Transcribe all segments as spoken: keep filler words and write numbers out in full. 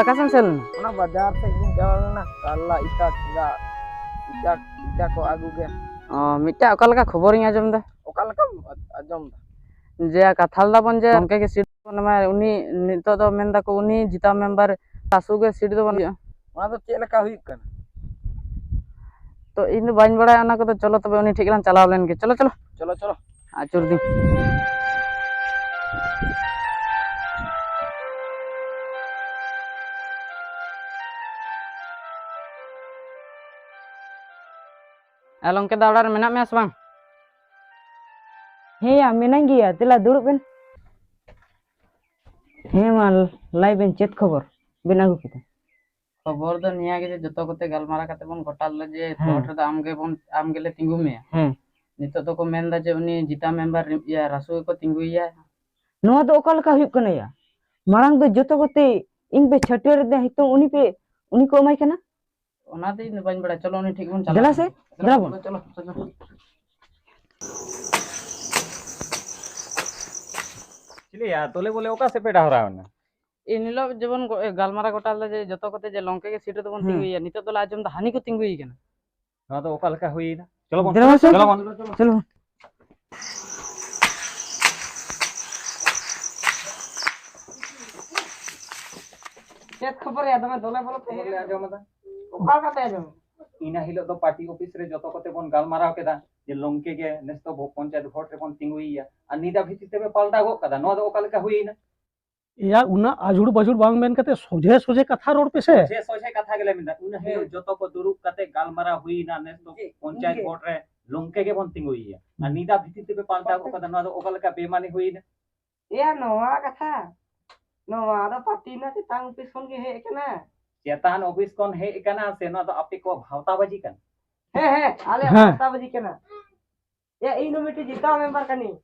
ᱚᱠᱟ ᱥᱮᱫ ᱮᱢ ᱥᱮᱱ ᱞᱮᱱᱟ? ᱚᱱᱟ ᱵᱟᱡᱟᱨ ᱥᱮᱫ ᱜᱤᱧ ᱪᱟᱞᱟᱣ ᱞᱮᱱᱟ, ᱠᱟᱞᱞᱟ ᱤᱛᱟ ᱪᱮᱫᱟᱜ ᱤᱛᱟ, ᱤᱛᱟ ᱠᱚ ᱟᱹᱜᱩ ᱜᱮ᱾ ᱚ, ᱢᱤᱫᱴᱟᱝ ᱚᱠᱟ ᱞᱮᱠᱟ ᱠᱷᱚᱵᱚᱨᱤᱧ ᱟᱸᱡᱚᱢ ᱮᱫᱟ? ᱚᱠᱟ ᱞᱮᱠᱟᱢ ᱟᱸᱡᱚᱢ ᱮᱫᱟ? ᱡᱮ ᱠᱟᱛᱷᱟ ᱞᱮᱫᱟ ᱵᱚᱱ ᱡᱮ ᱜᱚᱢᱠᱮ ᱜᱮ ᱥᱤᱴ ᱵᱚᱱ ᱮᱢᱟᱭᱟ, ᱩᱱᱤ ᱱᱤᱛᱚᱜ ᱫᱚ ᱢᱮᱱ ᱫᱟᱠᱚ ᱩᱱᱤ ᱡᱤᱛᱟᱹᱣ ᱢᱮᱢᱵᱟᱨ ᱨᱟᱥᱩ ᱜᱮ ᱥᱤᱴ ᱫᱚᱵᱚᱱ ᱦᱩᱭᱩᱜᱼᱟ᱾ ᱚᱱᱟ ᱫᱚ ᱪᱮᱫ ᱞᱮᱠᱟ ᱦᱩᱭᱩᱜ ᱠᱟᱱᱟ? ᱛᱚ ᱤᱧ ᱫᱚ ᱵᱟᱹᱧ ᱵᱟᱲᱟᱭᱟ ᱚᱱᱟ ᱠᱚᱫᱚ᱾ ᱪᱚᱞᱚ ᱛᱚᱵᱮ ᱩᱱᱤ ᱴᱷᱮᱡ ᱜᱮᱞᱟᱝ ᱪᱟᱞᱟᱣ ᱞᱮᱱ ᱜᱮ᱾ ᱪᱚᱞᱚ, ᱪᱚᱞᱚ᱾ ᱪᱚᱞᱚ, ᱪᱚᱞᱚ᱾ ᱟᱹᱪᱩᱨ ᱫᱤᱧ᱾ ᱟᱨ ᱜᱚᱢᱠᱮ ᱫᱚ ᱚᱲᱟᱜ ᱨᱮ ᱢᱮᱱᱟᱜ ᱢᱮᱭᱟ ᱥᱮ ᱵᱟᱝ? ᱦᱮᱸᱭᱟ, ᱢᱮᱱᱟᱧ ᱜᱮᱭᱟ᱾ ᱫᱮᱞᱟ, ᱫᱩᱲᱩᱵ ᱵᱮᱱ᱾ ᱦᱮᱸ, ᱢᱟ ᱞᱟᱹᱭ ᱵᱮᱱ, ᱪᱮᱫ ᱠᱷᱚᱵᱚᱨ ᱵᱮᱱ ᱟᱹᱜᱩ ᱠᱮᱫᱟ? ᱠᱷᱚᱵᱚᱨ ᱫᱚ ᱱᱤᱭᱟᱹ ᱜᱮ ᱡᱮ ᱡᱚᱛᱚ ᱠᱚᱛᱮ ᱜᱟᱞᱢᱟᱨᱟᱣ ᱠᱟᱛᱮ ᱵᱚᱱ ᱜᱚᱴᱟ ᱞᱮᱫᱟ ᱡᱮ ᱦᱮᱸ᱾ ᱵᱷᱳᱴ ᱨᱮᱫᱚ ᱟᱢ ᱜᱮᱵᱚᱱ, ᱟᱢ ᱜᱮᱞᱮ ᱛᱤᱸᱜᱩ ᱢᱮᱭᱟ᱾ ᱦᱮᱸ᱾ ᱱᱤᱛᱚᱜ ᱫᱚᱠᱚ ᱢᱮᱱᱫᱟ ᱡᱮ ᱩᱱᱤ ᱡᱤᱛᱟ ᱢᱮᱢᱵᱟᱨ ᱤᱭᱟᱹ ᱨᱟᱥᱩ ᱜᱮᱠᱚ ᱛᱤᱸᱜᱩᱭᱮᱭᱟ᱾ ᱱᱚᱣᱟ ᱫᱚ ᱚᱠᱟ ᱞᱮᱠᱟ ᱦᱩᱭᱩᱜ ᱠᱟᱱᱟ ᱭᱟ? ᱢᱟᱲᱟᱝ ᱫᱚ ᱡᱚᱛᱚ ᱠᱚᱛᱮ ᱤᱧ ᱯᱮ ᱪᱷᱟᱹᱴᱭᱟᱹᱨ ᱮᱫᱟ, ᱱᱤᱛᱚᱝ ᱩᱱᱤ ᱯᱮ, ᱩᱱᱤ ᱠᱚ ᱮᱢᱟᱭ ᱠᱟᱱᱟ? ᱚᱱᱟ ᱫᱚ ᱤᱧ ᱫᱚ ᱵᱟᱹᱧ ᱵᱟᱲᱟᱭᱟ᱾ ᱪᱚᱞᱚ ᱩᱱᱤ ᱴᱷᱮᱡ ᱵᱚᱱ ᱪᱟᱞᱟᱜᱼᱟ᱾ ᱫᱮᱞᱟ ᱥᱮ, ᱫᱮᱞᱟ ᱵᱚᱱ᱾ ᱪᱚᱞᱚ, ᱪᱚᱞᱚ, ᱪᱚᱞᱚ᱾ ᱪᱤᱞᱤᱭᱟ? ᱛᱚᱞᱮ ᱵᱚᱞᱮ ᱚᱠᱟ ᱥᱮᱫ ᱯᱮ ᱰᱟᱦᱨᱟᱣ ᱮᱱᱟ? ᱮᱱ ᱦᱤᱞᱳᱜ ᱡᱮᱵᱚᱱ ᱜᱚ-, ᱮ, ᱜᱟᱞᱢᱟᱨᱟᱣ ᱜᱚᱴᱟ ᱞᱮᱫᱟ ᱡᱮ ᱡᱚᱛᱚ ᱠᱚᱛᱮ ᱡᱮ ᱞᱚᱝᱠᱮ ᱜᱮ ᱥᱤᱴ ᱨᱮᱫᱚ ᱵᱚᱱ ᱦᱮᱸ᱾ ᱛᱤᱸᱜᱩᱭᱮᱭᱟ᱾ ᱱᱤᱛᱚᱜ ᱫᱚᱞᱮ ᱟᱸᱡᱚᱢ ᱮᱫᱟ ᱦᱟᱹᱱᱤ ᱠᱚ ᱛᱤᱸᱜᱩᱭᱮ ᱠᱟᱱᱟ᱾ ᱱᱚᱣᱟ ᱫᱚ ᱚᱠᱟ ᱞᱮᱠᱟ ᱦᱩᱭᱮᱱᱟ? ᱪᱚᱞᱚ ᱵᱚᱱ, ᱫᱮᱞᱟ ᱢᱟᱥᱮ᱾ ᱪᱚᱞᱚ ᱵᱚᱱ᱾ ᱪᱚᱞᱚ ᱵᱚᱱ᱾ ᱪᱮᱫ ᱠᱷᱚᱵᱚᱨ ᱭᱟ? ᱫᱚᱢᱮ ᱫᱚᱞᱮ ᱵᱚᱞᱮ ᱯᱮ ᱠᱷᱚᱵᱚᱨ ᱞᱮ ᱟᱸᱡᱚᱢ ᱮᱫᱟ᱾ ᱚᱠᱟ ᱞᱮᱠᱟ ᱯᱮ ᱟᱸᱡᱚᱢ ᱮᱫᱟ? ᱤᱱᱟᱹ ᱦᱤᱞᱳᱜ ᱫᱚ ᱯᱟᱨᱴᱤ ᱚᱯᱷᱤᱥ ᱨᱮ ᱡᱚᱛᱚ ᱠᱚᱛᱮ ᱵᱚᱱ ᱜᱟᱞᱢᱟᱨᱟᱣ ᱠᱮᱫᱟ ᱡᱮ ᱞᱚᱝᱠᱮ ᱜᱮ ᱱᱮᱥ ᱫᱚ ᱵᱷᱚ-, ᱯᱚᱧᱪᱟᱭᱮᱛ ᱵᱷᱳᱴ ᱨᱮᱵᱚᱱ ᱛᱤᱸᱜᱩᱭᱮᱭᱟ᱾ ᱟᱨ ᱱᱤᱫᱟ ᱵᱷᱤᱛᱤᱨ ᱛᱮᱯᱮ ᱯᱟᱞᱴᱟᱣ ᱜᱚᱫ ᱠᱟᱫᱟ᱾ ᱱᱚᱣᱟ ᱫᱚ ᱚᱠᱟ ᱞᱮᱠᱟ ᱦᱩᱭᱮᱱᱟ? ᱮᱭᱟ, ᱩᱱᱟᱹᱜ ᱟᱡᱷᱩᱲ ᱵᱟᱡᱷᱩᱲ ᱵᱟᱝ ᱢᱮᱱ ᱠᱟᱛᱮ ᱥᱚᱡᱷᱮ ᱥᱚᱡᱷᱮ ᱠᱟᱛᱷᱟ ᱨᱚᱲ ᱯᱮᱥᱮ᱾ ᱥᱚᱡᱷᱮ ᱥᱚᱡᱷᱮ ᱠᱟᱛᱷᱟ ᱜᱮᱞᱮ ᱢᱮᱱᱫᱟ᱾ ᱩᱱᱟᱹᱜ ᱦᱤᱞᱳᱜ ᱦᱮᱸ᱾ ᱡᱚᱛᱚ ᱠᱚ ᱫᱩᱲᱩᱵ ᱠᱟᱛᱮ ᱜᱟᱞᱢᱟᱨᱟᱣ ᱦᱩᱭᱱᱟ, ᱱᱮᱥ ᱫᱚ ᱦᱮᱸ᱾ ᱯᱚᱧᱪᱟᱭᱮᱛ ᱵᱷᱳᱴ ᱨᱮ ᱞᱚᱝᱠᱮ ᱜᱮᱵᱚᱱ ᱛᱤᱸᱜᱩᱭᱮᱭᱟ᱾ ᱟᱨ ᱦᱩᱸ᱾ ᱱᱤᱫᱟ ᱵᱷᱤᱛᱤᱨ ᱛᱮᱯᱮ ᱯᱟᱞᱴᱟᱣ ᱜᱚᱫ ᱠᱟᱫᱟ, ᱱᱚᱣᱟ ᱫᱚ ᱚᱠᱟ ᱞᱮᱠᱟ ᱵᱮᱢᱟᱱᱤ ᱦᱩᱭᱱᱟ? ᱮᱭᱟ, ᱱᱚᱣᱟ ᱠᱟᱛᱷᱟ, ᱱᱚᱣᱟ ᱫᱚ ᱯᱟᱨᱴᱤ ᱨᱮᱱᱟᱜ ᱪᱮᱛᱟᱱ ᱚᱯᱷᱤᱥ ᱠᱷᱚᱱ ᱜᱮ ᱦᱮᱡ ᱟᱠᱟᱱᱟ᱾ ᱪᱮᱛᱟᱱ ᱚᱯᱷᱤᱥ ᱠᱷᱚᱱ ᱦᱮᱡ ᱟᱠᱟᱱᱟ ᱥᱮ ᱱᱚᱣᱟ ᱫᱚ ᱟᱯᱮ ᱠᱚᱣᱟᱜ ᱵᱷᱟᱣᱛᱟᱵᱟᱡᱤ ᱠᱟᱱᱟ? ᱦᱮᱸ, ᱦᱮᱸ, ᱟᱞᱮᱭᱟᱜ ᱦᱮᱸ᱾ ᱵᱷᱟᱣᱛᱟᱵᱟᱡᱤ ᱠᱟᱱᱟ᱾ ᱮᱭᱟ, ᱤᱧ ᱫᱚ ᱢᱤᱫᱴᱮᱡ ᱡᱤᱛᱟᱹᱣ ᱢᱮᱢᱵᱟᱨ ᱠᱟᱹᱱᱟᱹᱧ᱾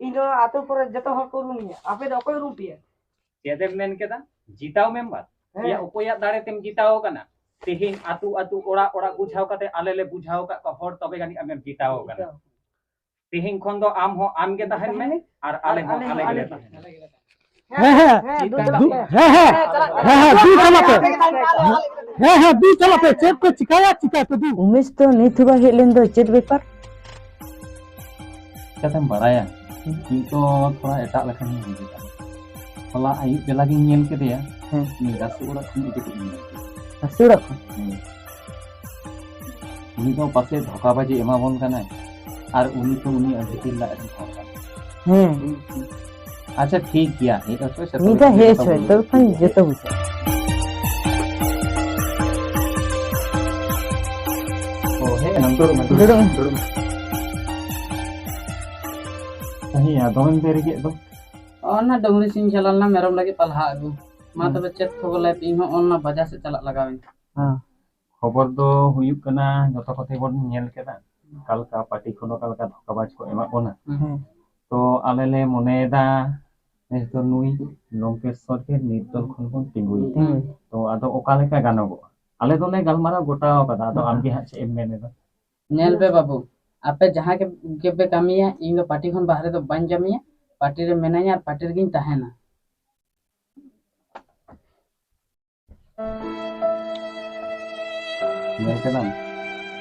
ᱤᱧ ᱫᱚ ᱟᱛᱳ ᱠᱚᱨᱮ ᱡᱚᱛᱚ ᱦᱚᱲ ᱠᱚ ᱩᱨᱩᱢᱤᱧᱟ᱾ ᱟᱯᱮ ᱫᱚ ᱚᱠᱚᱭ ᱩᱨᱩᱢ ᱯᱮᱭᱟ? ᱪᱮᱫ ᱮᱢ ᱢᱮᱱ ᱠᱮᱫᱟ? ᱡᱤᱛᱟᱹᱣ ᱢᱮᱢᱵᱟᱨ? ᱦᱮᱸ᱾ ᱮᱭᱟ, ᱚᱠᱚᱭᱟᱜ ᱫᱟᱲᱮ ᱛᱮᱢ ᱡᱤᱛᱟᱹᱣ ᱟᱠᱟᱱᱟ? ᱛᱮᱦᱮᱧ ᱟᱛᱳ ᱟᱛᱳ, ᱚᱲᱟᱜ ᱚᱲᱟᱜ ᱵᱩᱡᱷᱟᱹᱣ ᱠᱟᱛᱮ ᱟᱞᱮ ᱞᱮ ᱵᱩᱡᱷᱟᱹᱣ ᱟᱠᱟᱫ ᱠᱚᱣᱟ ᱦᱚᱲ, ᱛᱚᱵᱮ ᱡᱟᱹᱱᱤᱡ ᱟᱢᱮᱢ ᱡᱤᱛᱟᱹᱣ ᱟᱠᱟᱱᱟ᱾ ᱡᱤᱛᱟᱹᱣ᱾ ᱛᱮᱦᱮᱧ ᱠᱷᱚᱱ ᱫᱚ ᱟᱢ ᱦᱚᱸ ᱟᱢ ᱜᱮ ᱛᱟᱦᱮᱱ ᱢᱮ, ᱟᱨ ᱟᱞᱮ ᱦᱚᱸ ᱟᱞᱮ ᱜᱮᱞᱮ ᱛᱟᱦᱮᱱᱟ᱾ ᱦᱮᱸ, ᱦᱮᱸ᱾ ᱦᱮᱸ, ᱫᱩ ᱪᱟᱞᱟᱜ ᱯᱮ᱾ ᱦᱮᱸ, ᱦᱮᱸ, ᱫᱩ ᱪᱟᱞᱟᱜ ᱯᱮ᱾ ᱦᱮᱸ, ᱦᱮᱸ, ᱫᱩ ᱪᱟᱞᱟᱜ ᱯᱮ᱾ ᱪᱮᱫ ᱯᱮ ᱪᱤᱠᱟᱹᱭᱟ, ᱪᱤᱠᱟᱹᱭ ᱯᱮ, ᱫᱩ᱾ ᱩᱢᱮᱥ ᱫᱚ ᱱᱤᱛ ᱦᱚᱸ ᱵᱟᱭ ᱦᱮᱡ ᱞᱮᱱ ᱫᱚ, ᱪᱮᱫ ᱵᱮᱯᱟᱨ? ᱪᱤᱠᱟᱹᱛᱮᱢ ᱵᱟᱲᱟᱭᱟ? ᱤᱧ ᱛᱚ ᱛᱷᱚᱲᱟ ᱮᱴᱟᱜ ᱞᱮᱠᱟᱱᱤᱧ ᱵᱩᱡᱷᱟᱹᱣᱟ᱾ ᱦᱚᱞᱟ ᱟᱹᱭᱩᱵ ᱵᱮᱞᱟ ᱜᱤᱧ ᱧᱮᱞ ᱠᱮᱫᱮᱭᱟ᱾ ᱦᱮᱸ᱾ ᱩᱱᱤ ᱨᱟᱹᱥᱩ ᱚᱲᱟᱜ ᱠᱷᱚᱱ ᱤᱫᱤ ᱠᱟᱛᱮ ᱤᱧ ᱧᱮᱞ ᱠᱮᱫᱮᱭᱟ᱾ ᱨᱟᱹᱥᱩ ᱚᱲᱟᱜ ᱠᱷᱚᱱ? ᱦᱮᱸ᱾ ᱩᱱᱤ ᱫᱚ ᱯᱟᱥᱮ ᱫᱷᱳᱠᱟᱵᱟᱡᱤ ᱮᱢᱟ ᱵᱚᱱ ᱠᱟᱱᱟᱭ, ᱟᱨ ᱩᱱᱤ ᱛᱚ ᱩᱱᱤ ᱟᱹᱰᱤ ᱫᱤᱱ ᱞᱟᱡ ᱨᱮᱱ ᱦᱚᱲ ᱠᱟᱱᱟᱭ᱾ ᱦᱮᱸ᱾ ᱟᱪᱪᱷᱟ, ᱴᱷᱤᱠ ᱜᱮᱭᱟ, ᱦᱮᱡ ᱦᱚᱪᱚᱭ ᱥᱮ, ᱢᱤᱫ ᱫᱷᱟᱣ ᱦᱮᱡ ᱦᱚᱪᱚᱭ, ᱛᱚᱵᱮ ᱠᱷᱟᱱ ᱡᱚᱛᱚ ᱵᱩᱡᱷᱟᱹᱜᱼᱟ᱾ ᱚ, ᱦᱮᱡ ᱮᱱᱟᱢ, ᱫᱩᱲᱩᱵ ᱢᱮ, ᱫᱩᱲᱩᱵ ᱢᱮ, ᱫᱩᱲᱩᱵ ᱢᱮ᱾ ᱦᱮᱸᱭᱟ, ᱫᱚᱢᱮᱢ ᱫᱮᱨᱤ ᱠᱮᱫ ᱫᱚ᱾ ᱚᱱᱟ ᱰᱩᱝᱨᱤ ᱥᱮᱫ ᱤᱧ ᱪᱟᱞᱟᱣ ᱞᱮᱱᱟ ᱢᱮᱨᱚᱢ ᱞᱟᱹᱜᱤᱫ ᱯᱟᱞᱦᱟ ᱟᱹᱜᱩ᱾ ᱢᱟ ᱦᱮᱸ᱾ ᱛᱚᱵᱮ ᱪᱮᱫ ᱠᱷᱚᱵᱚᱨ ᱞᱟᱹᱭ ᱯᱮ, ᱤᱧ ᱦᱚᱸ ᱚᱱᱟ ᱵᱟᱡᱟᱨ ᱥᱮᱫ ᱪᱟᱞᱟᱜ ᱞᱟᱜᱟᱣᱤᱧ᱾ ᱦᱮᱸ᱾ ᱠᱷᱚᱵᱚᱨ ᱫᱚ ᱦᱩᱭᱩᱜ ᱠᱟᱱᱟ, ᱡᱚᱛᱚ ᱠᱚᱛᱮ ᱵᱚᱱ ᱧᱮᱞ ᱠᱮᱫᱟ, ᱚᱠᱟ ᱞᱮᱠᱟ ᱯᱟᱨᱴᱤ ᱠᱷᱚᱱ ᱚᱠᱟ ᱞᱮᱠᱟ ᱫᱷᱳᱠᱟᱵᱟᱡᱽ ᱠᱚ ᱮᱢᱟᱜ ᱵᱚᱱᱟ᱾ ᱦᱮᱸ᱾ ᱛᱚ ᱟᱞᱮ ᱞᱮ ᱢᱚᱱᱮᱭᱮᱫᱟ, ᱱᱮᱥ ᱫᱚ ᱱᱩᱭ ᱞᱚᱝᱠᱮᱥᱣᱚᱨ ᱜᱮ ᱱᱤᱨᱫᱚᱞ ᱠᱷᱚᱱ ᱵᱚᱱ ᱛᱤᱸᱜᱩᱭᱮᱫᱟ᱾ ᱦᱮᱸ᱾ ᱛᱚ ᱟᱫᱚ ᱚᱠᱟ ᱞᱮᱠᱟ ᱜᱟᱱᱚᱜᱚᱜᱼᱟ? ᱟᱞᱮ ᱫᱚᱞᱮ ᱜᱟᱞᱢᱟᱨᱟᱣ ᱜᱚᱴᱟᱣ ᱠᱟᱫᱟ, ᱟᱫᱚ ᱦᱮᱸ᱾ ᱟᱢᱜᱮ ᱦᱟᱸᱜ ᱪᱮᱫ ᱮᱢ ᱢᱮᱱ ᱮᱫᱟ? ᱧᱮᱞ ᱯᱮ ᱵᱟᱹᱵᱩ, ᱟᱯᱮ ᱡᱟᱦᱟᱸ ᱜᱮ, ᱜᱮᱯᱮ ᱠᱟᱹᱢᱤᱭᱟ, ᱤᱧ ᱫᱚ ᱯᱟᱨᱴᱤ ᱠᱷᱚᱱ ᱵᱟᱦᱨᱮ ᱫᱚ ᱵᱟᱹᱧ ᱠᱟᱹᱢᱤᱭᱟ, ᱯᱟᱨᱴᱤ ᱨᱮ ᱢᱮᱱᱟᱹᱧᱟ ᱟᱨ ᱯᱟᱨᱴᱤ ᱨᱮᱜᱤᱧ ᱛᱟᱦᱮᱱᱟ᱾ ᱧᱮᱞ ᱠᱮᱫᱟᱢ,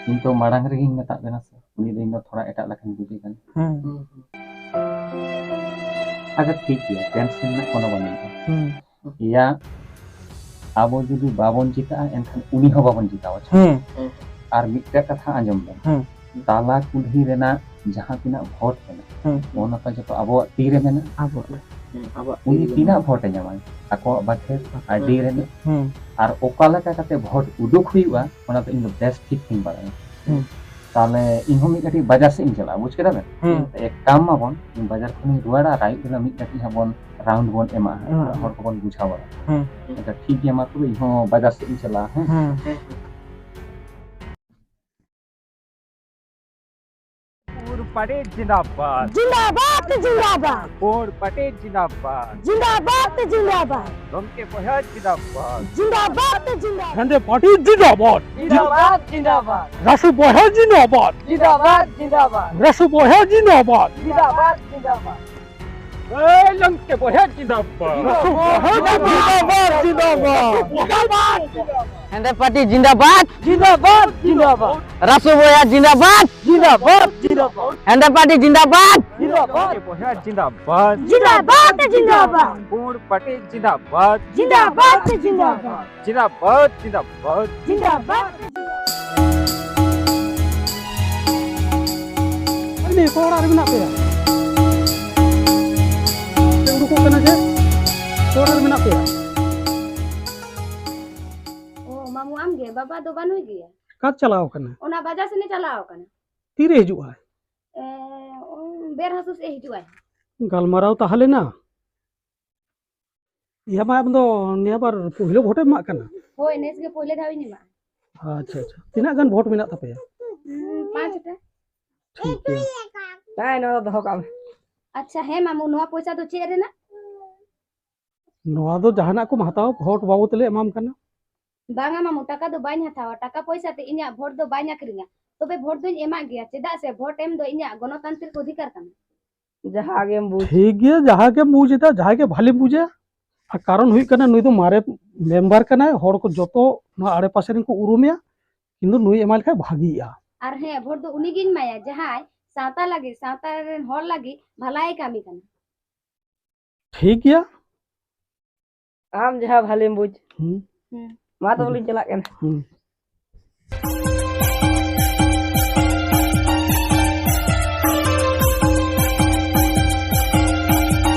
ᱤᱧ ᱛᱚ ᱢᱟᱲᱟᱝ ᱨᱮᱜᱤᱧ ᱢᱮᱛᱟᱜ ᱵᱮᱱᱟ ᱥᱮ, ᱩᱱᱤ ᱫᱚ ᱤᱧ ᱫᱚ ᱛᱷᱚᱲᱟ ᱮᱴᱟᱜ ᱞᱮᱠᱟᱧ ᱵᱩᱡᱮ ᱠᱟᱱᱟ᱾ ᱦᱮᱸ᱾ ᱟᱪᱪᱷᱟ, ᱴᱷᱤᱠ ᱜᱮᱭᱟ, ᱴᱮᱱᱥᱮᱱ ᱨᱮᱱᱟᱜ ᱠᱳᱱᱳ ᱵᱟᱹᱱᱩᱜᱼᱟ᱾ ᱦᱮᱸ᱾ ᱮᱭᱟ, ᱟᱵᱚ ᱡᱩᱫᱤ ᱵᱟᱵᱚᱱ ᱡᱤᱛᱟᱹᱜᱼᱟ, ᱮᱱᱠᱷᱟᱱ ᱩᱱᱤ ᱦᱚᱸ ᱵᱟᱵᱚᱱ ᱡᱤᱛᱟᱹᱣ ᱦᱚᱪᱚ᱾ ᱦᱮᱸ᱾ ᱟᱨ ᱢᱤᱫᱴᱮᱡ ᱠᱟᱛᱷᱟ ᱟᱸᱡᱚᱢ ᱵᱮᱱ, ᱦᱮᱸ᱾ ᱛᱟᱞᱟ ᱠᱩᱞᱦᱤ ᱨᱮᱱᱟᱜ ᱡᱟᱦᱟᱸ ᱛᱤᱱᱟᱹᱜ ᱵᱷᱳᱴ ᱢᱮᱱᱟᱜᱼᱟ, ᱦᱮᱸ᱾ ᱚᱱᱟ ᱠᱚ ᱡᱚᱛᱚ ᱟᱵᱚᱣᱟᱜ ᱛᱤ ᱨᱮ ᱢᱮᱱᱟᱜᱼᱟ᱾ ᱟᱵᱚᱣᱟᱜ᱾ ᱦᱮᱸ, ᱟᱵᱚᱣᱟᱜ ᱛᱤ ᱩᱱᱤ ᱨᱮ ᱛᱤᱱᱟᱹᱜ ᱢᱮᱱᱟᱜᱼᱟ᱾ ᱵᱷᱳᱴ ᱮ ᱧᱟᱢᱟᱭ? ᱟᱠᱚᱣᱟᱜ ᱵᱟᱠᱷᱮᱲ ᱟᱨ ᱦᱮᱸ᱾ ᱰᱤ ᱨᱮᱱᱟᱜ᱾ ᱦᱮᱸ᱾ ᱟᱨ ᱚᱠᱟ ᱞᱮᱠᱟ ᱠᱟᱛᱮ ᱵᱷᱳᱴ ᱩᱰᱩᱠ ᱦᱩᱭᱩᱜᱼᱟ, ᱚᱱᱟ ᱫᱚ ᱤᱧ ᱫᱚ ᱵᱮᱥ ᱴᱷᱤᱠ ᱤᱧ ᱵᱟᱲᱟᱭᱟ᱾ ᱦᱮᱸ᱾ ᱛᱟᱦᱞᱮ ᱤᱧ ᱦᱚᱸ ᱢᱤᱫ ᱠᱟᱹᱴᱤᱡ ᱵᱟᱡᱟᱨ ᱥᱮᱫ ᱤᱧ ᱪᱟᱞᱟᱜᱼᱟ, ᱵᱩᱡᱽ ᱠᱮᱫᱟ ᱵᱮᱱ? ᱦᱮᱸ᱾ ᱮᱠ ᱠᱟᱢ ᱢᱟᱵᱚᱱ, ᱤᱧ ᱵᱟᱡᱟᱨ ᱠᱷᱚᱱᱤᱧ ᱨᱩᱣᱟᱹᱲᱟ ᱟᱨ ᱟᱹᱭᱩᱵ ᱵᱮᱞᱟ ᱢᱤᱫ ᱠᱟᱹᱴᱤᱡ ᱦᱟᱸᱜ ᱵᱚᱱ ᱨᱟᱣᱩᱱᱰ ᱵᱚᱱ ᱮᱢᱟ, ᱦᱮᱸ᱾ ᱦᱚᱲ ᱠᱚᱵᱚᱱ ᱵᱩᱡᱷᱟᱹᱣ ᱵᱟᱲᱟ᱾ ᱦᱮᱸ᱾ ᱟᱪᱪᱷᱟ, ᱴᱷᱤᱠ ᱜᱮᱭᱟ, ᱢᱟ ᱛᱚᱵᱮ ᱤᱧ ᱦᱚᱸ ᱵᱟᱡᱟᱨ ᱥᱮᱫ ᱤᱧ ᱪᱟᱞᱟᱜᱼᱟ, ᱦᱮᱸ? ᱦᱮᱸ᱾ ᱯᱩᱸᱰ ᱯᱟᱹᱴᱤ ᱡᱤᱱᱫᱟᱵᱟᱫ᱾ ᱡᱤᱱᱫᱟᱵᱟᱫ, ᱡᱤᱱᱫᱟᱵᱟᱫ᱾ ᱯᱩᱸᱰ ᱯᱟᱹᱴᱤ ᱡᱤᱱᱫᱟᱵᱟᱫ᱾ ᱡᱤᱱᱫᱟᱵᱟᱫ, ᱡᱤᱱᱫᱟᱵᱟᱫ᱾ ᱜᱚᱢᱠᱮ ᱵᱚᱭᱦᱟ ᱡᱤᱱᱫᱟᱵᱟᱫ᱾ ᱡᱤᱱᱫᱟᱵᱟᱫ, ᱡᱤᱱᱫᱟᱵᱟᱫ᱾ ᱦᱮᱸᱫᱮ ᱯᱟᱹᱴᱤ ᱡᱤᱱᱫᱟᱵᱟᱫ᱾ ᱡᱤᱱᱫᱟᱵᱟᱫ, ᱡᱤᱱᱫᱟᱵᱟᱫ᱾ ᱨᱟᱥᱩ ᱵᱚᱭᱦᱟ ᱡᱤᱱᱫᱟᱵᱟᱫ᱾ ᱡᱤᱱᱫᱟᱵᱟᱫ, ᱡᱤᱱᱫᱟᱵᱟᱫ᱾ ᱨᱟᱥᱩ ᱵᱚᱭᱦᱟ ᱡᱤᱱᱫᱟᱵᱟᱫ᱾ ᱡᱤᱱᱫᱟᱵᱟᱫ, ᱡᱤᱱᱫᱟᱵᱟᱫ᱾ ᱮᱭ ᱞᱚᱝᱠᱮ ᱵᱚᱭᱦᱟ ᱡᱤᱱᱫᱟᱵᱟᱫ᱾ ᱡᱤᱱᱫᱟᱵᱟᱫ, ᱡᱤᱱᱫᱟᱵᱟᱫ᱾ ᱦᱮᱸᱫᱮ ᱯᱟᱴᱤ ᱡᱤᱱᱫᱟᱵᱟᱫ᱾ ᱡᱤᱱᱫᱟᱵᱟᱫ, ᱡᱤᱱᱫᱟᱵᱟᱫ᱾ ᱨᱟᱥᱩ ᱵᱚᱭᱦᱟ ᱡᱤᱱᱫᱟᱵᱟᱫ᱾ ᱡᱤᱱᱫᱟᱵᱟᱫ, ᱡᱤᱱᱫᱟᱵᱟᱫ᱾ ᱦᱮᱸᱫᱮ ᱯᱟᱴᱤ ᱡᱤᱱᱫᱟᱵᱟᱫ᱾ ᱡᱤᱱᱫᱟᱵᱟᱫ᱾ ᱞᱚᱝᱠᱮ ᱵᱚᱭᱦᱟ ᱡᱤᱱᱫᱟᱵᱟᱫ᱾ ᱡᱤᱱᱫᱟᱵᱟᱫ, ᱡᱤᱱᱫᱟᱵᱟᱫ᱾ ᱯᱩᱸᱰ ᱯᱟᱴᱤ ᱡᱤᱱᱫᱟᱵᱟᱫ᱾ ᱡᱤᱱᱫᱟᱵᱟᱫ, ᱡᱤᱱᱫᱟᱵᱟᱫ᱾ ᱡᱤᱱᱫᱟᱵᱟᱫ, ᱡᱤᱱᱫᱟᱵᱟᱫ᱾ ᱡᱤᱱᱫᱟᱵᱟᱫ᱾ ᱟᱨ ᱱᱤᱭᱟᱹ ᱠᱚ ᱚᱲᱟᱜ ᱨᱮ ᱢᱮᱱᱟᱜ ᱯᱮᱭᱟ? ᱯᱮ ᱩᱰᱩᱠᱚᱜ ᱠᱟᱱᱟ ᱡᱮ? ᱠᱚ ᱚᱲᱟᱜ ᱨᱮ ᱢᱮᱱᱟᱜ ᱯᱮᱭᱟ? ᱚ, ᱢᱟᱢᱩ ᱟᱢ ᱜᱮ? ᱵᱟᱵᱟ ᱫᱚ ᱵᱟᱹᱱᱩᱭ ᱜᱮᱭᱟ᱾ ᱚᱠᱟ ᱪᱟᱞᱟᱣ ᱠᱟᱱᱟ? ᱚᱱᱟ ᱵᱟᱡᱟᱨ ᱥᱮᱱᱮ ᱪᱟᱞᱟᱣ ᱠᱟᱱᱟ᱾ ᱛᱤᱨᱮ ᱦᱤᱡᱩᱜᱼᱟᱭ? ᱮ, ᱳ, ᱵᱮᱨ ᱦᱟᱹᱥᱩᱨ ᱥᱮᱫ ᱦᱤᱡᱩᱜᱼᱟᱭ᱾ ᱜᱟᱞᱢᱟᱨᱟᱣ ᱛᱟᱦᱮᱸ ᱞᱮᱱᱟ? ᱤᱭᱟᱹ ᱢᱟ, ᱟᱢ ᱫᱚ ᱱᱤᱭᱟᱹ ᱵᱟᱨ ᱯᱳᱭᱞᱳ ᱵᱷᱳᱴ ᱮᱢ ᱮᱢᱟᱜ ᱠᱟᱱᱟ? ᱦᱳᱭ, ᱱᱮᱥ ᱜᱮ ᱯᱳᱭᱞᱳ ᱫᱷᱟᱣ ᱤᱧ ᱮᱢᱟᱜᱼᱟ᱾ ᱟᱪᱪᱷᱟ, ᱟᱪᱪᱷᱟ᱾ ᱛᱤᱱᱟᱹᱜ ᱜᱟᱱ ᱵᱷᱳᱴ ᱢᱮᱱᱟᱜ ᱛᱟᱯᱮᱭᱟ? ᱦᱩᱸ, ᱯᱟᱸᱪᱴᱟ᱾ ᱴᱷᱤᱠ ᱜᱮᱭᱟ᱾ ᱛᱟᱭ, ᱱᱚᱣᱟ ᱫᱚ ᱫᱚᱦᱚ ᱠᱟᱜ ᱢᱮ᱾ ᱟᱪᱪᱷᱟ, ᱦᱮᱸ ᱢᱟᱢᱩ, ᱱᱚᱣᱟ ᱯᱚᱭᱥᱟ ᱫᱚ ᱪᱮᱫ ᱨᱮᱱᱟᱜ? ᱱᱚᱣᱟ ᱫᱚ ᱡᱟᱦᱟᱱᱟᱜ ᱠᱚᱢ ᱦᱟᱛᱟᱣᱟ, ᱵᱷᱳᱴ ᱵᱟᱵᱚᱫ ᱞᱮ ᱮᱢᱟᱢ ᱠᱟᱱᱟ᱾ ᱵᱟᱝᱟ ᱢᱟᱢᱩ, ᱴᱟᱠᱟ ᱫᱚ ᱵᱟᱹᱧ ᱦᱟᱛᱟᱣᱟ, ᱴᱟᱠᱟ ᱯᱚᱭᱥᱟ ᱛᱮ ᱤᱧᱟᱜ ᱵᱷᱳᱴ ᱫᱚ ᱵᱟᱹᱧ ᱟᱹᱠᱷᱨᱤᱧᱟ᱾ ᱛᱚᱵᱮ ᱵᱷᱳᱴ ᱫᱚᱧ ᱮᱢᱟᱜ ᱜᱮᱭᱟ, ᱪᱮᱫᱟᱜ ᱥᱮ ᱵᱷᱳᱴ ᱮᱢ ᱫᱚ ᱤᱧᱟᱜ ᱜᱚᱱᱚᱛᱟᱱᱛᱨᱤᱠ ᱚᱫᱷᱤᱠᱟᱨ ᱠᱟᱱᱟ᱾ ᱡᱟᱦᱟᱸ ᱜᱮᱢ ᱵᱩᱡᱽ᱾ ᱴᱷᱤᱠ ᱜᱮᱭᱟ, ᱡᱟᱦᱟᱸ ᱜᱮᱢ ᱵᱩᱡᱽ ᱮᱫᱟ, ᱡᱟᱦᱟᱸᱭ ᱜᱮ ᱵᱷᱟᱞᱮᱢ ᱵᱩᱡᱟ᱾ ᱟᱨ ᱠᱟᱨᱚᱱ ᱦᱩᱭᱩᱜ ᱠᱟᱱᱟ, ᱱᱩᱭ ᱫᱚ ᱢᱟᱨᱮ ᱢᱮᱢᱵᱟᱨ ᱠᱟᱱᱟᱭ, ᱦᱚᱲ ᱠᱚ ᱡᱚᱛᱚ ᱱᱚᱣᱟ ᱟᱲᱮ ᱯᱟᱥᱮ ᱨᱮᱱ ᱠᱚ ᱩᱨᱩᱢᱮᱭᱟ, ᱠᱤᱱᱛᱩ ᱱᱩᱭ ᱮᱢᱟᱭ ᱞᱮᱠᱷᱟᱱ ᱵᱷᱟᱜᱤᱜᱼᱟ᱾ ᱟᱨ ᱦᱮᱸ, ᱵᱷᱳᱴ ᱫᱚ ᱩᱱᱤ ᱜᱤᱧ ᱮᱢᱟᱭᱟ, ᱡᱟᱦᱟᱸᱭ ᱥᱟᱶᱛᱟ ᱞᱟᱹᱜᱤᱫ, ᱥᱟᱶᱛᱟ ᱨᱮᱱ ᱦᱚᱲ ᱞᱟᱹᱜᱤᱫ ᱵᱷᱟᱞᱟᱭ ᱠᱟᱹᱢᱤ ᱠᱟᱱᱟ᱾ ᱴᱷᱤᱠ ᱜᱮᱭᱟ᱾ ᱟᱢ ᱡᱟᱦᱟᱸ ᱵᱷᱟᱞᱮᱢ ᱵᱩᱡᱽ᱾ ᱦᱩᱸ᱾ ᱦᱩᱸ᱾ ᱢᱟ ᱛᱚᱵᱮ ᱞᱤᱧ ᱪᱟᱞᱟᱜ ᱠᱟᱱᱟ᱾ ᱦᱩᱸ᱾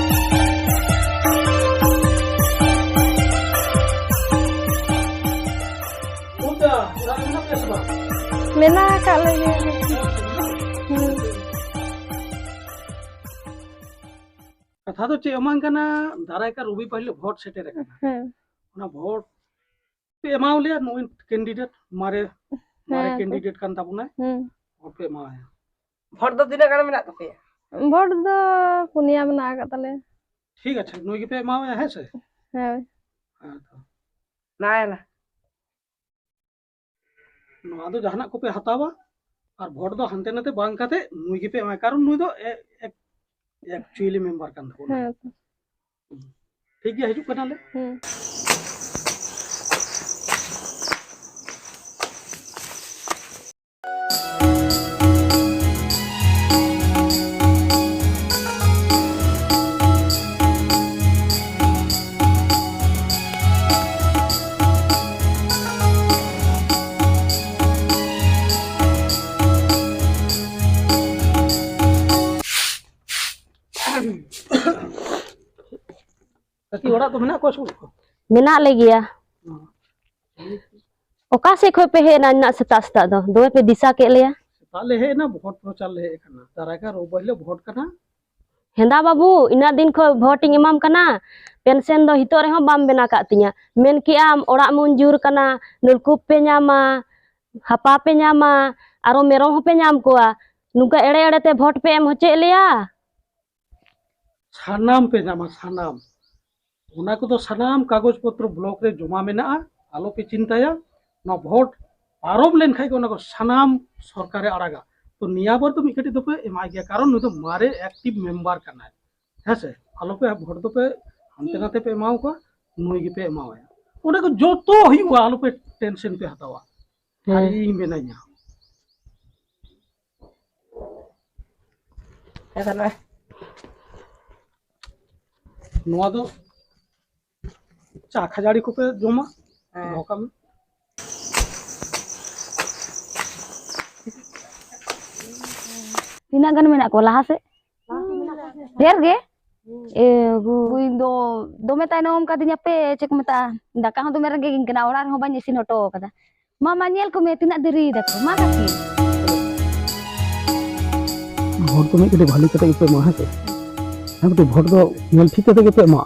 ᱢᱮᱱᱟᱜ ᱟᱠᱟᱫ ᱞᱮᱜᱮᱭᱟ᱾ ᱦᱩᱸ᱾ ᱠᱟᱛᱷᱟ ᱫᱚ ᱪᱮᱫ ᱦᱚᱸ ᱵᱟᱝ ᱠᱟᱱᱟ, ᱫᱟᱨᱟᱭ ᱠᱟᱱ ᱨᱚᱵᱤᱵᱟᱨ ᱦᱤᱞᱳᱜ ᱵᱷᱳᱴ ᱥᱮᱴᱮᱨ ᱟᱠᱟᱱᱟ᱾ ᱦᱮᱸ᱾ ᱚᱱᱟ ᱵᱷᱳᱴ ᱯᱮ ᱮᱢᱟᱣ ᱞᱮᱭᱟ, ᱱᱩᱭ ᱠᱮᱱᱰᱤᱰᱮᱴ, ᱢᱟᱨᱮ, ᱢᱟᱨᱮ ᱦᱮᱸ ᱛᱚ᱾ ᱠᱮᱱᱰᱤᱰᱮᱴ ᱠᱟᱱ ᱛᱟᱵᱚᱱᱟᱭ᱾ ᱦᱩᱸ᱾ ᱵᱷᱳᱴ ᱯᱮ ᱮᱢᱟᱣᱟᱭᱟ᱾ ᱵᱷᱳᱴ ᱫᱚ ᱛᱤᱱᱟᱹᱜ ᱜᱟᱱ ᱢᱮᱱᱟᱜ ᱛᱟᱯᱮᱭᱟ? ᱵᱷᱳᱴ ᱫᱚ ᱯᱩᱱᱭᱟ ᱢᱮᱱᱟᱜ ᱟᱠᱟᱫ ᱛᱟᱞᱮᱭᱟ᱾ ᱴᱷᱤᱠ ᱟᱪᱷᱮ, ᱱᱩᱭ ᱜᱮᱯᱮ ᱮᱢᱟᱣᱟᱭᱟ, ᱦᱮᱸ ᱥᱮ? ᱦᱳᱭ᱾ ᱦᱮᱸ ᱛᱚ᱾ ᱱᱟᱭ ᱱᱟ᱾ ᱱᱚᱣᱟ ᱫᱚ ᱡᱟᱦᱟᱱᱟᱜ ᱠᱚᱯᱮ ᱦᱟᱛᱟᱣᱟ, ᱟᱨ ᱵᱷᱳᱴ ᱫᱚ ᱦᱟᱱᱛᱮ ᱱᱟᱛᱮ ᱵᱟᱝ ᱠᱟᱛᱮ ᱱᱩᱭ ᱜᱮᱯᱮ ᱮᱢᱟᱭᱟ, ᱠᱟᱨᱚᱱ ᱱᱩᱭ ᱫᱚ ᱮ-, ᱮ-, ᱮᱠᱪᱩᱭᱮᱞᱤ ᱢᱮᱢᱵᱟᱨ ᱠᱟᱱ ᱛᱟᱵᱚᱱᱟ᱾ ᱦᱮᱸ᱾ ᱴᱷᱤᱠ ᱜᱮᱭᱟ, ᱦᱤᱡᱩᱜ ᱠᱟᱱᱟᱞᱮ᱾ ᱦᱮᱸ᱾ ᱠᱟᱹᱠᱤ, ᱚᱲᱟᱜ ᱫᱚ ᱢᱮᱱᱟᱜ ᱠᱚᱣᱟ ᱥᱮ ᱵᱟᱹᱱᱩᱜ ᱠᱚᱣᱟ? ᱢᱮᱱᱟᱜ ᱞᱮ ᱜᱮᱭᱟ᱾ ᱦᱩᱸ᱾ ᱚᱠᱟ ᱥᱮᱫ ᱠᱷᱚᱡ ᱯᱮ ᱦᱮᱡ ᱮᱱᱟ ᱤᱱᱟᱹᱜ ᱥᱮᱛᱟᱜ ᱥᱮᱛᱟᱜ ᱫᱚ? ᱫᱚᱢᱮ ᱯᱮ ᱫᱤᱥᱟᱹ ᱠᱮᱫ ᱞᱮᱭᱟ᱾ ᱥᱮᱛᱟᱜ ᱞᱮ ᱦᱮᱡ ᱮᱱᱟ, ᱵᱷᱳᱴ ᱯᱨᱚᱪᱟᱨ ᱞᱮ ᱦᱮᱡ ᱟᱠᱟᱱᱟ᱾ ᱫᱟᱨᱟᱭ ᱠᱟᱱ ᱨᱳᱵᱵᱟᱨ ᱦᱤᱞᱳᱜ ᱵᱷᱳᱴ ᱠᱟᱱᱟ᱾ ᱦᱮᱸᱫᱟ ᱵᱟᱹᱵᱩ, ᱤᱱᱟᱹᱜ ᱫᱤᱱ ᱠᱷᱚᱡ ᱵᱷᱳᱴ ᱤᱧ ᱮᱢᱟᱢ ᱠᱟᱱᱟ, ᱯᱮᱱᱥᱚᱱ ᱫᱚ ᱦᱤᱛᱚᱜ ᱨᱮᱦᱚᱸ ᱵᱟᱢ ᱵᱮᱱᱟᱣ ᱠᱟᱜ ᱛᱤᱧᱟ᱾ ᱢᱮᱱ ᱠᱮᱜ ᱟᱢ ᱚᱲᱟᱜ ᱢᱚᱧᱡᱩᱨ ᱠᱟᱱᱟ, ᱱᱚᱞᱠᱩᱯ ᱯᱮ ᱧᱟᱢᱟ, ᱦᱟᱯᱟ ᱯᱮ ᱧᱟᱢᱟ, ᱟᱨᱚ ᱢᱮᱨᱚᱢ ᱦᱚᱸᱯᱮ ᱧᱟᱢ ᱠᱚᱣᱟ᱾ ᱱᱚᱝᱠᱟ ᱮᱲᱮ ᱮᱲᱮ ᱛᱮ ᱵᱷᱳᱴ ᱯᱮ ᱮᱢ ᱦᱚᱪᱚᱭᱮᱫ ᱞᱮᱭᱟ᱾ ᱥᱟᱱᱟᱢ ᱯᱮ ᱧᱟᱢᱟ, ᱥᱟᱱᱟᱢ᱾ ᱚᱱᱟ ᱠᱚᱫᱚ ᱥᱟᱱᱟᱢ ᱠᱟᱜᱚᱡᱽ ᱯᱚᱛᱨᱚ ᱵᱞᱚᱠ ᱨᱮ ᱡᱚᱢᱟ ᱢᱮᱱᱟᱜᱼᱟ, ᱟᱞᱚ ᱯᱮ ᱪᱤᱱᱛᱟᱹᱭᱟ᱾ ᱱᱚᱣᱟ ᱵᱷᱳᱴ ᱯᱟᱨᱚᱢ ᱞᱮᱱᱠᱷᱟᱡ ᱜᱮ ᱚᱱᱟ ᱠᱚ ᱥᱟᱱᱟᱢ ᱥᱚᱨᱠᱟᱨᱮ ᱟᱲᱟᱜᱟ᱾ ᱛᱚ ᱱᱤᱭᱟᱹ ᱵᱟᱨ ᱫᱚ ᱢᱤᱫ ᱠᱟᱹᱴᱤᱡ ᱫᱚᱯᱮ ᱮᱢᱟᱭ ᱜᱮᱭᱟ, ᱠᱟᱨᱚᱱ ᱱᱩᱭ ᱫᱚ ᱢᱟᱨᱮ ᱮᱠᱴᱤᱵᱷ ᱢᱮᱢᱵᱟᱨ ᱠᱟᱱᱟᱭ, ᱦᱮᱸ ᱥᱮ? ᱟᱞᱚ ᱯᱮ ᱵᱷᱳᱴ ᱫᱚᱯᱮ ᱦᱟᱱᱛᱮ ᱱᱟᱛᱮ ᱯᱮ ᱮᱢᱟᱣ ᱠᱚᱣᱟ, ᱱᱩᱭ ᱜᱮᱯᱮ ᱮᱢᱟᱣᱟᱭᱟ᱾ ᱚᱸᱰᱮ ᱠᱚ ᱡᱚᱛᱚ ᱦᱩᱭᱩᱜᱼᱟ, ᱟᱞᱚ ᱯᱮ ᱴᱮᱱᱥᱮᱱ ᱯᱮ ᱦᱟᱛᱟᱣᱟ᱾ ᱦᱮᱸ᱾ ᱟᱨ ᱤᱧ ᱢᱮᱱᱟᱧᱟ᱾ ᱮ ᱛᱟᱦᱞᱮ᱾ ᱱᱚᱣᱟ ᱫᱚ ᱪᱟ ᱠᱷᱟᱡᱟᱲᱤ ᱠᱚᱯᱮ ᱡᱚᱢᱟ? ᱦᱮᱸ᱾ ᱫᱚᱦᱚ ᱠᱟᱜ ᱢᱮ᱾ ᱛᱤᱱᱟᱹᱜ ᱜᱟᱱ ᱢᱮᱱᱟᱜ ᱠᱚᱣᱟ ᱞᱟᱦᱟ ᱥᱮᱫ? ᱰᱷᱮᱨ ᱜᱮ? ᱮ ᱜᱳ, ᱤᱧ ᱫᱚ ᱫᱚᱢᱮ ᱛᱟᱭᱱᱚᱢ ᱠᱟᱫᱤᱧᱟ ᱯᱮ, ᱪᱮᱫ ᱠᱚ ᱢᱮᱛᱟᱜᱼᱟ, ᱫᱟᱠᱟ ᱦᱚᱸ ᱫᱚᱢᱮ ᱨᱮᱸᱜᱮᱡ ᱤᱧ ᱠᱟᱱᱟ, ᱚᱲᱟᱜ ᱨᱮᱦᱚᱸ ᱵᱟᱹᱧ ᱤᱥᱤᱱ ᱦᱚᱴᱚ ᱠᱟᱫᱟ᱾ ᱢᱟ, ᱢᱟ, ᱧᱮᱞ ᱠᱚᱢᱮ ᱛᱤᱱᱟᱹᱜ ᱫᱮᱨᱤᱭ ᱫᱟᱠᱚ᱾ ᱢᱟ ᱠᱟᱹᱠᱤ᱾ ᱦᱚᱲ ᱫᱚ ᱢᱤᱫ ᱠᱟᱹᱴᱤᱡ ᱵᱷᱟᱞᱤ ᱠᱟᱛᱮ ᱜᱮᱯᱮ ᱮᱢᱟ, ᱦᱮᱸ ᱥᱮ? ᱦᱮᱸ, ᱠᱟᱹᱴᱤᱡ ᱵᱷᱳᱴ ᱫᱚ ᱧᱮᱞ ᱴᱷᱤᱠ ᱠᱟᱛᱮ ᱜᱮᱯᱮ ᱮᱢᱟ᱾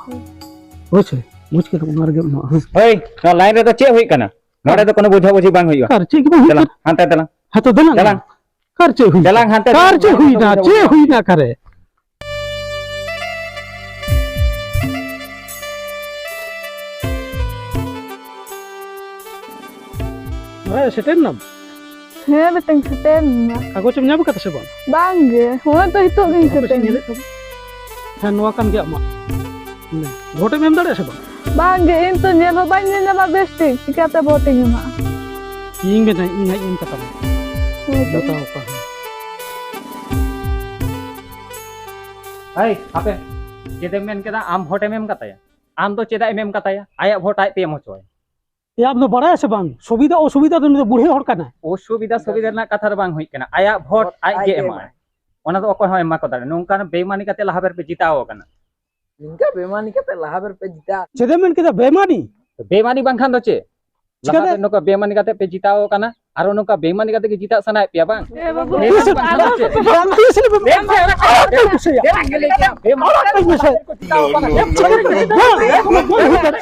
ᱦᱳᱭ ᱥᱮ? ᱵᱩᱡᱽ ᱠᱮᱫᱟ? ᱚᱱᱟ ᱨᱮᱜᱮ ᱮᱢᱟ, ᱦᱮᱸ ᱥᱮ? ᱦᱳᱭ, ᱱᱚᱣᱟ ᱞᱟᱭᱤᱱ ᱨᱮᱫᱚ ᱪᱮᱫ ᱦᱩᱭᱩᱜ ᱠᱟᱱᱟ? ᱱᱚᱰᱮ ᱫᱚ ᱠᱳᱱᱳ ᱵᱩᱡᱷᱟᱹ ᱵᱩᱡᱷᱤ ᱵᱟᱝ ᱦᱩᱭᱩᱜᱼᱟ᱾ ᱟᱨ ᱪᱮᱫ ᱜᱮ ᱵᱟᱝ ᱦᱩᱭᱩᱜ ᱪᱟᱞᱟᱜ ᱠᱟᱱᱟ᱾ ᱦᱟᱱᱛᱮ ᱫᱮᱞᱟᱝ᱾ ᱦᱮᱸ ᱛᱚ, ᱫᱮᱞᱟᱝ᱾ ᱫᱮᱞᱟᱝ᱾ ᱚᱠᱟᱨᱮ ᱪᱮᱫ ᱦᱩᱭᱱᱟ? ᱫᱮᱞᱟᱝ ᱦᱟᱱᱛᱮ ᱚᱠᱟᱨᱮ ᱫᱮᱞᱟᱝ᱾ ᱪᱮᱫ ᱦᱩᱭᱱᱟ? ᱪᱮᱫ ᱦᱩᱭᱱᱟ ᱚᱠᱟᱨᱮ? ᱱᱚᱰᱮ ᱥᱮᱴᱮᱨ ᱮᱱᱟᱢ? ᱦᱮᱸ, ᱵᱮᱴᱟᱧ ᱥᱮᱴᱮᱨ ᱮᱱᱟ᱾ ᱠᱟᱜᱚᱡᱽ ᱮᱢ ᱧᱟᱢ ᱠᱟᱫᱟ ᱥᱮ ᱵᱟᱝ? ᱵᱟᱝ ᱜᱮ, ᱦᱚᱸᱜᱼᱚᱭ ᱛᱚ ᱱᱤᱛᱚᱜ ᱜᱤᱧ ᱦᱟᱯᱮ ᱥᱮᱴᱮᱨ ᱥᱮᱧ ᱮᱱᱟ᱾ ᱧᱮᱞᱮᱫ ᱛᱟᱢᱟ᱾ ᱦᱮᱸ, ᱱᱚᱣᱟ ᱠᱟᱱ ᱜᱮᱭᱟ ᱟᱢᱟᱜ᱾ ᱵᱷᱳᱴᱮᱢ ᱮᱢ ᱫᱟᱲᱮᱭᱟᱜᱼᱟ ᱥᱮ ᱵᱟᱝ? ᱵᱟᱝᱜᱮ, ᱤᱧ ᱛᱚ ᱧᱮᱞ ᱦᱚᱸ ᱵᱟᱹᱧ ᱧᱮᱞ ᱧᱟᱢᱟ ᱵᱮᱥ ᱴᱷᱤᱠ, ᱪᱤᱠᱟᱹᱛᱮ ᱵᱷᱳᱴ ᱤᱧ ᱮᱢᱟ? ᱤᱧ ᱢᱮᱱᱟ, ᱤᱧ ᱦᱟᱸᱜ ᱤᱧ ᱮᱢ ᱠᱟᱛᱟᱢᱟ᱾ ᱦᱳᱭ ᱛᱚ᱾ ᱡᱚᱛᱚ ᱠᱚ᱾ ᱦᱮᱸ᱾ ᱦᱟᱯᱮ, ᱪᱮᱫ ᱮᱢ ᱢᱮᱱ ᱠᱮᱫᱟ? ᱟᱢ ᱵᱷᱳᱴ ᱮᱢ ᱮᱢ ᱠᱟᱛᱟᱭᱟ? ᱟᱢ ᱫᱚ ᱪᱮᱫᱟᱜ ᱮᱢ ᱮᱢ ᱠᱟᱛᱟᱭᱟ? ᱟᱭᱟᱜ ᱵᱷᱳᱴ ᱟᱡ ᱛᱮ ᱮᱢ ᱦᱚᱪᱚᱭ᱾ ᱮ, ᱟᱢ ᱫᱚ ᱵᱟᱲᱟᱭᱟ ᱥᱮ ᱵᱟᱝ, ᱥᱩᱵᱤᱫᱷᱟ ᱚᱥᱩᱵᱤᱫᱷᱟ ᱫᱚ ᱱᱩᱭ ᱫᱚ ᱵᱩᱲᱦᱤ ᱦᱚᱲ ᱠᱟᱱᱟᱭ᱾ ᱚᱥᱩᱵᱤᱫᱷᱟ ᱥᱩᱵᱤᱫᱷᱟ ᱨᱮᱱᱟᱜ ᱠᱟᱛᱷᱟ ᱫᱚ ᱵᱟᱝ ᱦᱩᱭᱩᱜ ᱠᱟᱱᱟ, ᱟᱭᱟᱜ ᱵᱷᱳᱴ ᱟᱡ ᱜᱮ ᱮᱢᱟᱭ᱾ ᱚᱱᱟ ᱫᱚ ᱚᱠᱚᱭ ᱦᱚᱸ ᱮᱢ ᱵᱟᱠᱚ ᱫᱟᱲᱮᱭᱟᱜᱼᱟ᱾ ᱱᱚᱝᱠᱟᱱ ᱵᱮᱤᱢᱟᱱᱤ ᱠᱟᱛᱮ ᱞᱟᱦᱟ ᱵᱮᱨ ᱯᱮ ᱡᱤᱛᱟᱣ ᱟᱠᱟᱱᱟ᱾ ᱱᱤᱝᱠᱟ ᱵᱮᱢᱟᱱᱤ ᱠᱟᱛᱮ ᱞᱟᱦᱟ ᱵᱮᱨ ᱯᱮ ᱡᱤᱛᱟᱹᱜᱼᱟ᱾ ᱪᱮᱫ ᱮᱢ ᱢᱮᱱ ᱠᱮᱫᱟ, ᱵᱮᱢᱟᱱᱤ? ᱵᱮᱢᱟᱱᱤ ᱵᱟᱝᱠᱷᱟᱱ ᱫᱚ ᱪᱮᱫ? ᱪᱤᱠᱟᱹᱛᱮ? ᱞᱟᱦᱟᱛᱮ ᱱᱚᱝᱠᱟ ᱵᱮᱢᱟᱱᱤ ᱠᱟᱛᱮ ᱯᱮ ᱡᱤᱛᱟᱣ ᱟᱠᱟᱱᱟ, ᱟᱨᱚ ᱱᱚᱝᱠᱟ ᱵᱮᱢᱟᱱᱤ ᱠᱟᱛᱮ ᱜᱮ ᱡᱤᱛᱟᱜ ᱥᱟᱱᱟᱭᱮᱫ ᱯᱮᱭᱟ ᱵᱟᱝ? ᱮ ᱵᱟᱹᱵᱩ, ᱵᱮᱢᱟᱱᱤ ᱵᱟᱝᱠᱷᱟᱱ ᱫᱚ ᱪᱮᱫ? ᱵᱮᱢᱟᱱᱤ ᱠᱟᱛᱮ ᱠᱚ ᱡᱤᱛᱟᱣ ᱟᱠᱟᱱᱟ᱾ ᱪᱮᱫ ᱮᱢ ᱢᱮᱱ ᱠᱮᱫᱟ? ᱵᱮᱢᱟᱱᱤ ᱠᱟᱛᱮ ᱠᱚ ᱡᱤᱛᱟᱣ ᱟᱠᱟᱱᱟ᱾